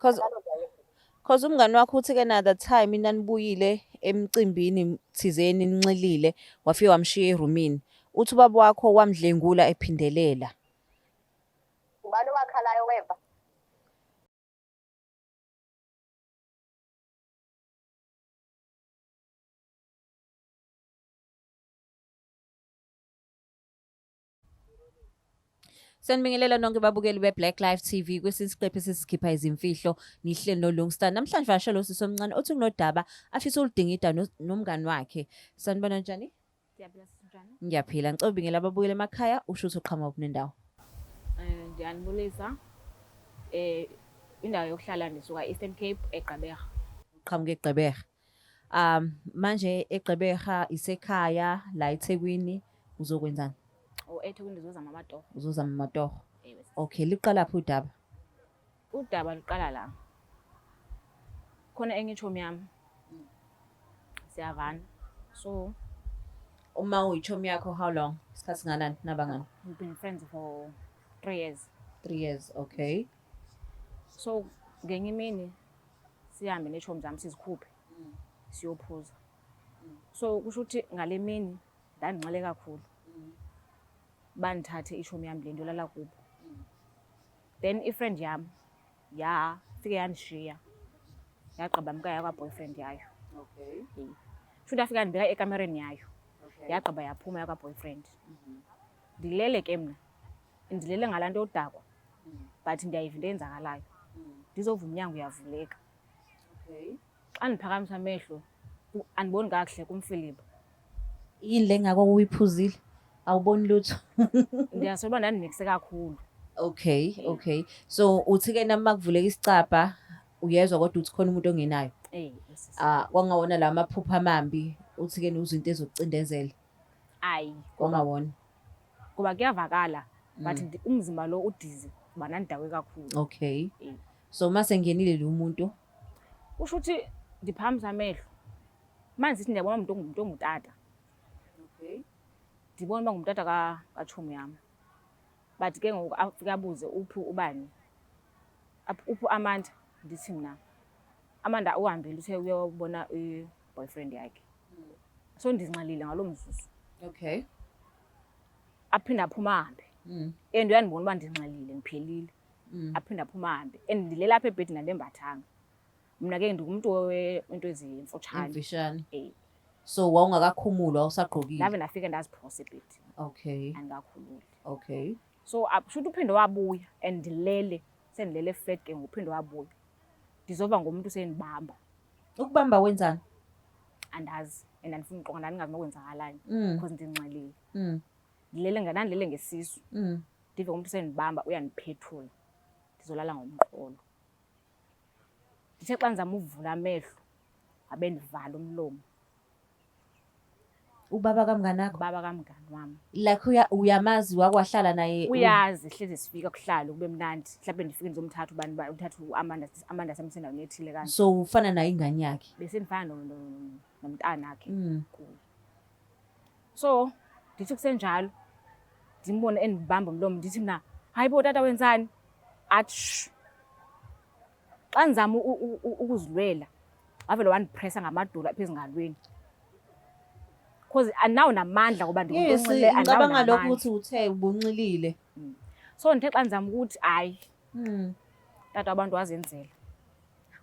Cause cause umngani wakho uthi ke na the time nanibuyile emcimbini thizeni ninxilile wafike wamshiya erumini. Uthi ubaba wakho wamdlengula ephindelela. Ubani owakhalayo weva? Sanibingelela nonke babukeli be-Black Life TV kwesinye isiqephu esisikhipha izimfihlo ngihleli noLungstar. Namhlanje vashela usisi omncane othi kunodaba afisa uludingida nomngani wakhe. Sanibona njani? Ndiyaphila sisi njani? Ngiyaphila. Ngicela ubingela ababukeli emakhaya usho ukuthi uqhamuka kunendawo. Eh ndiyanibulisa. Eh indawo yokuhlala ndisuka Eastern Cape eGqeberha. Uqhamuka eGqeberha. Manje eGqeberha isekhaya la eThekwini uzokwenzani? Oh eThekwini ndizozama amatoho. Uzozama amatoho. Ewe. sisi. Okay, liqalaphi udaba? Udaba luqala la. Khona enye ichomi yami. Siyavana. So Uma uyichomi yakho how long? Isikhathi singanani nabangani? we've been friends for 3 years. 3 years, okay. So ngenye imini sihambe nechomi zami sizikhuphe siyophuza. So kusho ukuthi ngale mini ndandinxile kakhulu. Bandithathe ichomi yami le ndiyolala kubo. Then ifriend yami yafike yandishiya yagqiba mka yakwa-boyfriend yayo. Okay. Shuthi yafika yandibeka ekamereni yayo Okay. yagqiba yaphuma yakwa-boyfriend. Ndilele ke mna, ndilele ngalaa nto yodakwa but ndiyayiva into eyenzakalayo. Ndizova umnyango uyavuleka. Okay. Xa ndiphakamisa amehlo andiboni kakuhle kumfiliba. Yini le ngako uyiphuzile? Awuboni lutho. Ndiyasola uba ndandimikise kakhulu. Okay, okay. So uthi ke noma kuvuleka isicabha uyezwa kodwa uthi khona umuntu ongenayo. Eh, sisi. Ah, kwangawona la maphupha amambi uthi ke uzinto ezokucindezela. Ayi, Kwangawona. ngoba kuyavakala but umzimba lo udizi kuba ndandidakwe kakhulu. Okay. Eh. So mase ngenile lo muntu Kusho ukuthi ndiphakamisa amehlo. Manje sithi ndiyabona umuntu ongumuntu ongutata. Okay. Ndibona uba ngumtata katshomi yam. But ke ngoku afike abuze uphi ubani? Uphi uAmanda? Ndithi mna Amanda uhambile uthe uyobona i-boyfriend yakhe. So ndinxilile ngaloo mzuzu. Okay. Aphinde aphume ahambe. And uyandibona uba ndinxilile ndiphelile. Aphinde aphume ahambe. And ndilele apha ebhedini andembathanga. Mna ke ndingumntu wento ezimfutshane. Imfishane. Eh. So wawungakakhumulwa usagqokile. Ndave ndafika ndaziphosa ebhedini. Okay. Andikakhululi. Okay. So shuthi uphinde wabuya and ndilele, sendilele flat ke ngoku uphinde wabuya. Ndizova ngomntu sendibamba. Ukubamba wenzani? Andazi and andifuni uxoka ndandingazi nokwenzakalani because ndinxilile. Ndilele ndandilele ngesisu. Ndive ngomntu sendibamba uyandiphethula. Ndizolala ngomqolo. Ndithe xa ndizama uvula amehlo wabe ndivala umlomo. Ubaba kamngani wakho? Ubaba kamngani wam. Like uyamazi wakwahlala naye? Uyazi, hlezi sifika kuhlale kube mnandi. Mhlawumbe ndifike ndizomthatha ubani uba uthatha uAmanda, Amanda samsendaweni ethile kanje. So ufana naye ingane yakhe? Besendifana nomntanakhe kuye. So ndithi kusenjalo ndimbone endibamba umlomo ndithi mna hayi bo tata wenzani? Athi shh. Xa ndizama ukuzilwela wavele wandipresa ngamadolo apha ezingalweni. Because andinawo namandla ngoba ndingumntu Yes, onxilileyo, andinawo ngicabanga lokho namandla. ukuthi uthe ubunxilile. So ndithe xa ndizama ukuthi hayi tata wabantu wazenzela.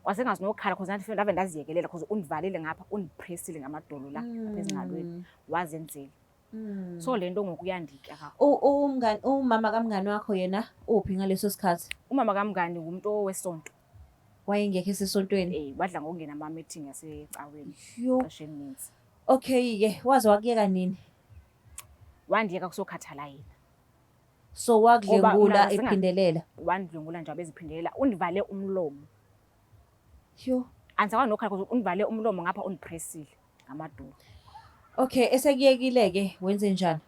Kwasengazi nokhala because ndandifike ndave ndaziyekelela because undivalile ngapha undipresile ngamadolo la apha ezingalweni wazenzela. So le nto ngoku iyanditya kakhulu. Umama kamngani wakho yena uphi ngaleso sikhathi? Umama kamngani ngumntu wesonto. Wayengekho esesontweni? Wadla ngokungena ama-meeting asecaweni Yho. ixesha elininzi. Okay ke, waze wakuyeka nini? Wandiyeka kusokhathala yena. So wakudlengula Ngoba mna ephindelela? Wandidlwengula nje abeziphindelela, undivale umlomo. Yho. Andisakwazi nokhala because undivale umlomo ngapha undipresile ngamadolo. Okay, esekuyekile ke wenze njani?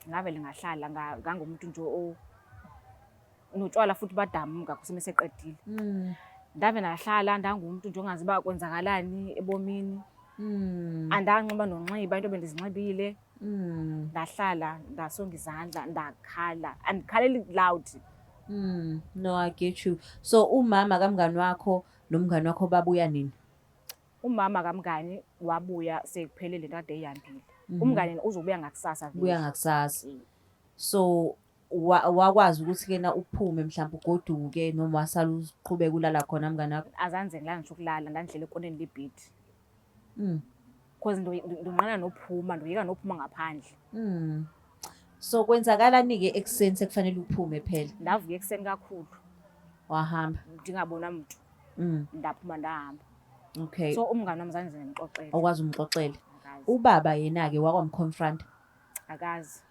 Ngavele ngahlala ngangumuntu nje notshwala futhi badamuka kusime seqedile. Ndave ndahlala ndangumuntu nje ongazi uba kwenzakalani ebomini. Andanxiba nonxiba into bendizinxibile. Ndahlala ndasonga izandla ndakhala. Andikhaleli loud No, I get you. So umama kamngani wakho nomngani wakho babuya nini? Umama kamngani wabuya sekuphele lento kade eyihambile. Umngani yena uzobuya ngakusasa vele. Buya ngakusasa. Mm. So wakwazi ukuthi kena uphume mhlawumbe ugoduke noma wasala uqhubeka ulala khona mngani wakho? Azange ngilala ngisho ukulala, ndandidlela ekoneni lebhedi. Cause ndonqena nophuma, ndoyika nophuma ngaphandle. So kwenzakalani-ke ekuseni sekufanele uphume phela? Ndavuka ekuseni kakhulu. Wahamba? Ndingabonwa mntu. Ndaphuma ndahamba. Okay. So umngani wami zange ndimxoxele. Awukwazi umxoxela. Akazi. Ubaba yena-ke wakwamconfront? Akazi.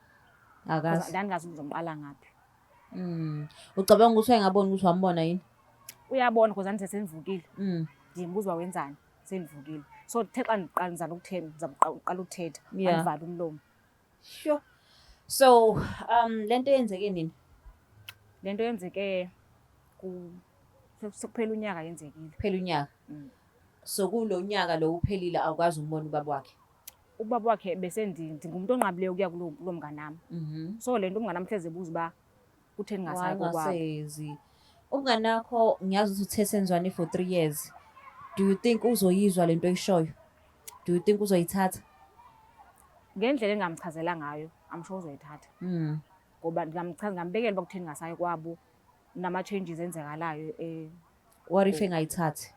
Akazi. Ndandingazi ndizomqala ngaphi. Ucabanga ukuthi wayengaboni ukuthi wambona yini? Uyabona because ndandise sendivukile. Ndimbuza uba wenzani, sendivukile. So ndithe xa ndiqala ndizama ukuthetha, ndizama uqala ukuthetha, wandivala umlomo. Sure. So, le nto yenzeke nini? Le nto yenzeke sekuphela unyaka yenzekile. Kuphela unyaka. So kulo nyaka lo uphelile awukwazi umbona ubaba wakhe? Ubaba wakhe bese ndingumuntu onqabileyo ukuya kulo mnganam. So le nto umnganam hleze ebuza uba kutheni ngasayi kokwabo. Wangasezi. Umngani wakho ngiyazi ukuthi uthe senzwane for 3 years. Do you think uzoyizwa lento oyishoyo? Do you think uzoyithatha? Ngendlela engamchazela ngayo, I'm sure uzoyithatha. Ngoba ndingambekela uba kutheni ngasayi kwabo, nama-changes enzekalayo, What if engayithathi?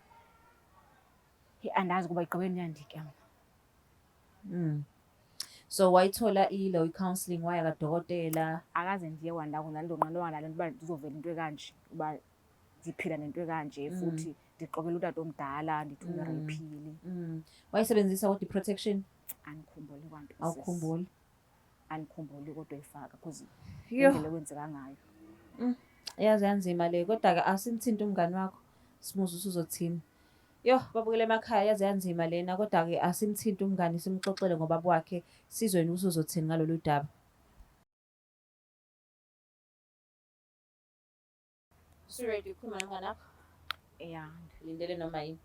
Hey, andazi kuba igqibeni iyanditya mna. So wayithola ilo i-counselling, waya kadokotela? Akaze ndiye kwandawo, ndandonqena nale nto uba ndizovela into ekanje, uba ndiphila nento ekanje, futhi ndixokela utata omdala, ndithi undireyiphile. Wayisebenzisa kodwa i-protection? Andikhumbuli kwanto, sis. Awukhumbuli? Andikhumbuli kodwa uyifaka, 'cause Yho. indlela ekwenzeka ngayo. Yaze yanzima le, kodwa-ke asimthinte umngani wakho, simuzwe ukuthi uzothini. Yoh, babukele emakhaya, yaze yanzima lena, kodwa-ke asimthinte umngani simxoxele ngobaba wakhe, sizwe ukuthi uzothini ngalolu daba. Usu-ready ukukhuluma nomngani wakho? Yeah. Lindele noma yini?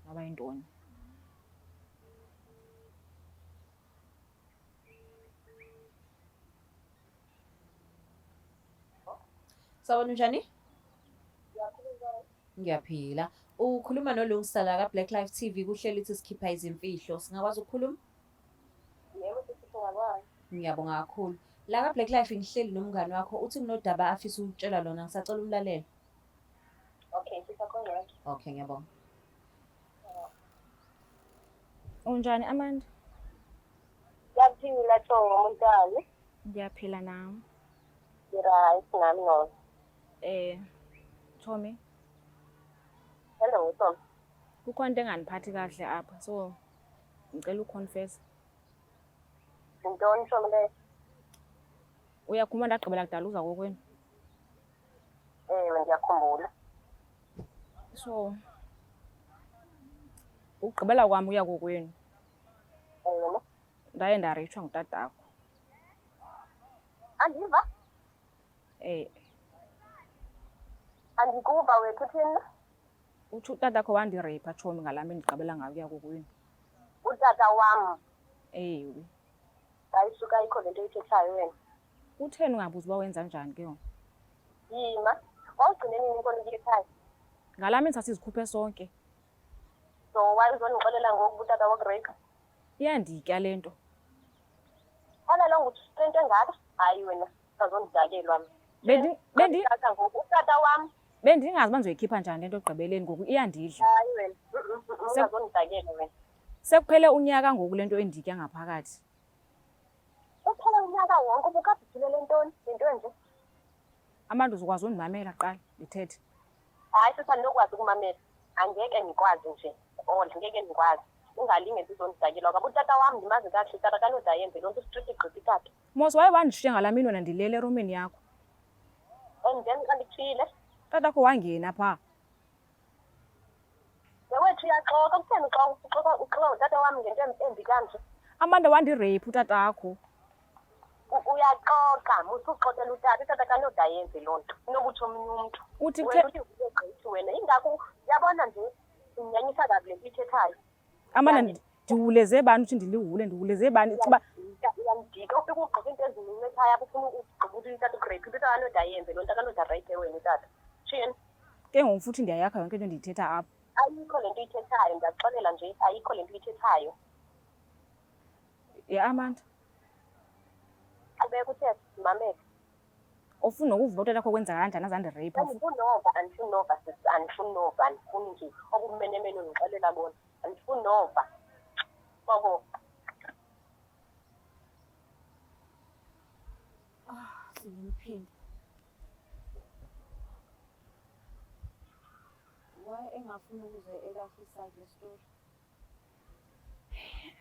Noba yintoni? Sawubona, unjani? Ngiyaphila. Ukhuluma noLungsta la ka-Black Life TV kuhlelo ithi sikhipha izimfihlo. Singakwazi ukukhuluma? Yebo, sisi, singakwazi. Ngiyabonga kakhulu. La ka-Black Life ngihleli nomngani wakho, uthi kunodaba afisa ukutshela lona, ngisacela umlalele. Okay, sisi, akho ngxaki. Okay, ngiyabonga. Unjani, Amanda? Ngiyaphila, Thongo, munjani? Ngiyaphila nami. Ngi-right nami nona. Tommy. Hello, Tom. Kukhona into engandiphathi kahle apha, so ngicela uconfess. Yintoni, Tommy, leyo? Uyakhumbula ndagqibela kudala uza kokwenu? Ewe, ndiyakhumbula. So ukugqibela kwami uya kokwenu. Ewe. Ndaye ndareyitshwa ngutatakho. Andiva? Andikuva wethu, uthini? Uthi utatakho wandireyipha, tshomi, ngalaa mini ndigqibela ngayo ukuya kokwenu. Utata wam? Ewe. Hayi, suka, ayikho le nto oyithethayo wena. Utheni ungabuzi uba wenza njani ke ngoku? Yima, wawugcine nini intoni ukuya ekhaya? Ngalaa mini sasizikhuphe sonke. So why uzondixelela ngoku uba utata wakureyipha? Iyanditya le nto. Xelela ngoku into engaka? Hayi wena, usazondidakelwa mna. Utata ngoku, utata wam. Bendingazi uba ndizoyikhipha njani le nto ekugqibeleni ngoku, iyandidla. Hayi wena, ungazondidakelwa wena. Sekuphele unyaka ngoku le nto enditya ngaphakathi. Uphele unyaka wonke ubukade uthulele ntoni? Yinto enje? Amanda, uzokwazi undimamela kuqala ndithethe? Hayi sisi, andinokwazi ukumamela. Angeke ndikwazi nje. All, ngeke ndikwazi. Ungalinge ndizondidakelwa ngoba utata wam ndimazi kakuhle, utata akanoze ayenze loo nto, ustricti gqithi utata. Mos waye wandishiya ngalaa mini wena ndilele erumini yakho. And then xa nditshile? Utatakho wangena phaa. Wethu, uyaxoka. Kutheni uxoka? Uxoka, uxoka ngotata wam ngento embi kanje? Amanda, wandireyipha utatakho. Uyaxoka, musa uxokela utata. Utata akanoze ayenze loo nto. Inokuthi omnye umntu. Uthi Wena kuthe uthi uvuke gqithi wena. Ingako uyabona nje unyanyisa kabi le nto uyithethayo. Amanda, Yazi. ndiwuleze bani uthi ndilihule, ndiwuleze bani? Uba Uyangidika, ufike ugqoke into ezincinci ekhaya apho ufuna ugqiba ukuthi utata ugrape, into akanoda ayenze loo nto, akanoda rape wena utata. Tshini. Ke ngoku futhi ndiyayakha yonke into endiyithetha apha. Ayikho le nto uyithethayo, ndiyakuxelela nje, ayikho le nto uyithethayo. Ye Amanda. Qhubeka uthethe, ndimamele. Ufuna nokuva utata wakho kwenzeka kanjani azandireyipha. Andifuni nova, andifuni nova sisi, andifuni nova, andifuni nje obumenemene undixelela bona. Andifuni nova. Koko. Ah, singiphinde. Why engafuni ukuze elahle iside le-story?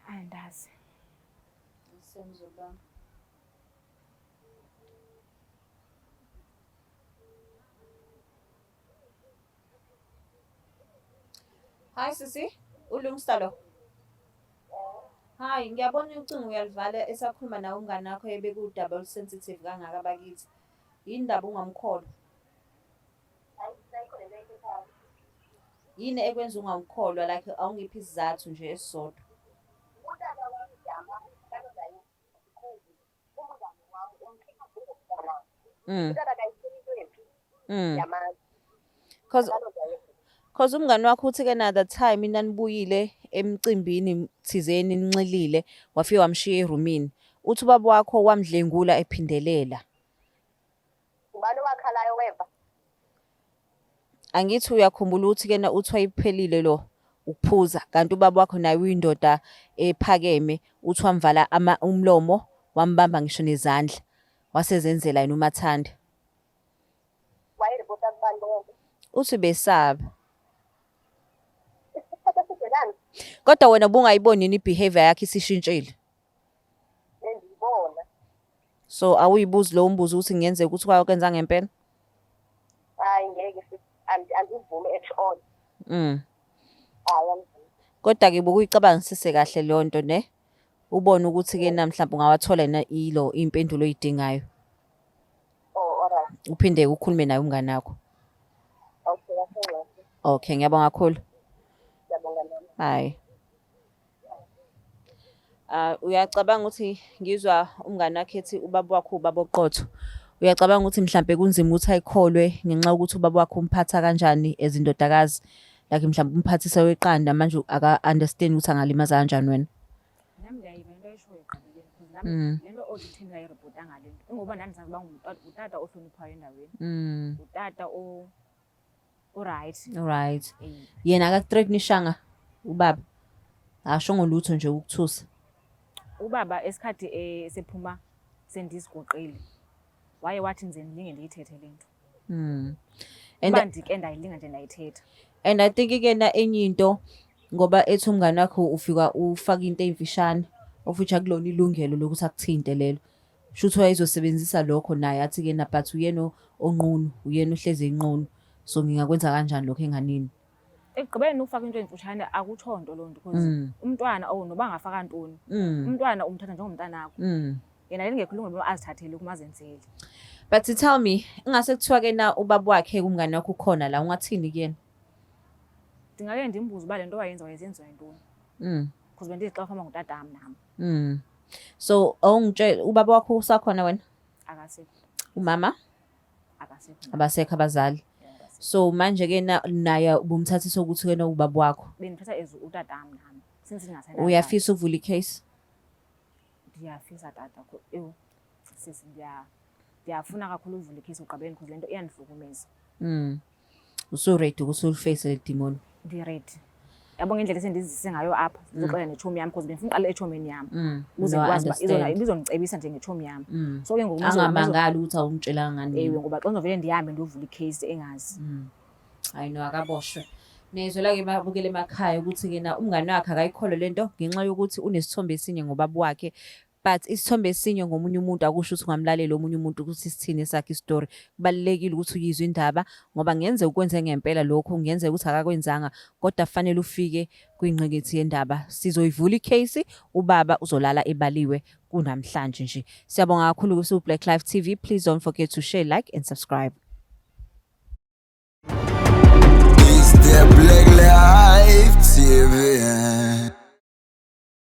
Andazi. Semzobam. Hi sisi, uLungsta lo. Hi, ngiyabona ucingo uyalivala esakhuluma nawe umngane wakho ebekuwudaba olusensitive kangaka bakithi. Yini ndaba ungamkholwa? Yini ekwenza ungamkholwa like awungiphi isizathu nje esisodwa? Cause cause umngani wakho uthi ke na the time nanibuyile emcimbini thizeni ninxilile wafike wamshiya erumini. Uthi ubaba wakho wamdlengula ephindelela. Ubani owakhalayo weva? Angithi uyakhumbula ukuthi kena uthi wayephelile lo ukuphuza kanti ubaba wakho naye uyindoda ephakeme uthi wamvala ama umlomo wambamba ngisho nezandla wasezenzela yena umathanda. Wayeripota kubani bonke? Uthi besaba. Isikhathi esidelani Kodwa wena ubungayiboni yini i-behavior yakhe isishintshile? bendiyibona. So awuyibuzi lowo mbuzo ukuthi kungenzeka ukuthi wakwenza ngempela? Hayi ngeke sis, andivumi at all. Hayi angivumi. Kodwa ke bokuyicabangisise kahle leyo nto ne? Ubone ukuthi ke na mhlawumbe ungawathola na ilo impendulo oyidingayo. Oh, alright. Uphinde ukhulume naye umngane wakho. Okay, yasengcono. Okay, ngiyabonga kakhulu. Ngiyabonga nami. Bye. Uyacabanga ukuthi ngizwa umngane wakhe ethi ubaba wakho ubaba oqotho. Uyacabanga ukuthi mhlambe kunzima ukuthi ayikholwe ngenxa yokuthi ubaba wakho umphatha kanjani as indodakazi. Like mhlambe umphathisa weqanda manje aka understand ukuthi angalimaza kanjani wena. Nami ngiyayiva into ayishoyo ekugqibeleni because nami le nto othi uthini ngayiripotanga le nto ingoba ndandisazi uba ngutata ohloniphayo endaweni. Ngutata o-right. Right. Yena akakuthreatenishanga ubaba. Akasho ngolutho nje ukuthusa. Ubaba esikhathi esephuma sendizigoqile waye wathi ndize ndilinge ndiyithethe le nto. And Uba ndike ndayilinga nje ndayithetha. And I think ke na enye into ngoba ethi umngane wakho ufika ufaka into eyimfishane of which akulona ilungelo lokuthi akuthinte lelo. Shuthi wayezosebenzisa lokho naye athi ke na but uyena onqunu, uyena ohlezi enqunu. So ngingakwenza kanjani lokho enganini? Ekugqibeleni ukufaka into emfutshane akutsho nto loo nto because umntwana oh noba angafaka ntoni umntwana umthatha njengomntanakho. Yena lingekho ilungelo loba azithathele kuma azenzele. But tell me, ingase kuthiwa ke na ubaba wakhe kumngane wakho ukhona la ungathini kuyena? Ndingake ndimbuze uba le nto wayenza wayezenziwa yintoni. Because bendizixa fama ngutatam nam. So awungitshela ubaba wakho usakhona wena? Akasekho. Umama? Akasekho. Abasekho abazali. So manje ke na naye ubumthathisa ukuthi wena ubaba wakho. Bendithatha as utatam nam. Since ndingasenayo. Uyafisa ukuvula icase? Ndiyafisa tata. Ewu sisi ndiyafuna kakhulu uvula icase ugqibeleni because le nto iyandihlukumeza. Usu-ready ukuthi uliface le demon? Ndi-ready. Yabo ngendlela esendizise ngayo apha ndizoxela netshomi yam because bendifuna uqala etshomini yam. Ukuze No, I ndikwazi uba understand. ibizondicebisa njengetshomi yam. So ke ngoku Angamangali ukuthi awumtshelanga ngani. Ewe, ngoba xa ndizovele ndihambe ndiyovula icase engazi. Hayi no, akaboshwe. Nizwe la ke babukele emakhaya ukuthi ke na umngane wakhe akayikholwa lento ngenxa yokuthi unesithombe esinye ngobaba wakhe. But isithombe esinye ngomunye umuntu akusho ukuthi ungamlalela omunye umuntu ukuthi sithini esakhe isitori. Kubalulekile ukuthi uyizwe indaba ngoba kungenzeka ukwenze ngempela lokho, kungenzeka ukuthi akakwenzanga kodwa kufanele ufike kwingqikithi yendaba. Sizoyivula icase, ubaba uzolala ebaliwe kunamhlanje nje. Siyabonga kakhulu kusu Black Life TV. Please don't forget to share, like and subscribe. It's the Black Life TV.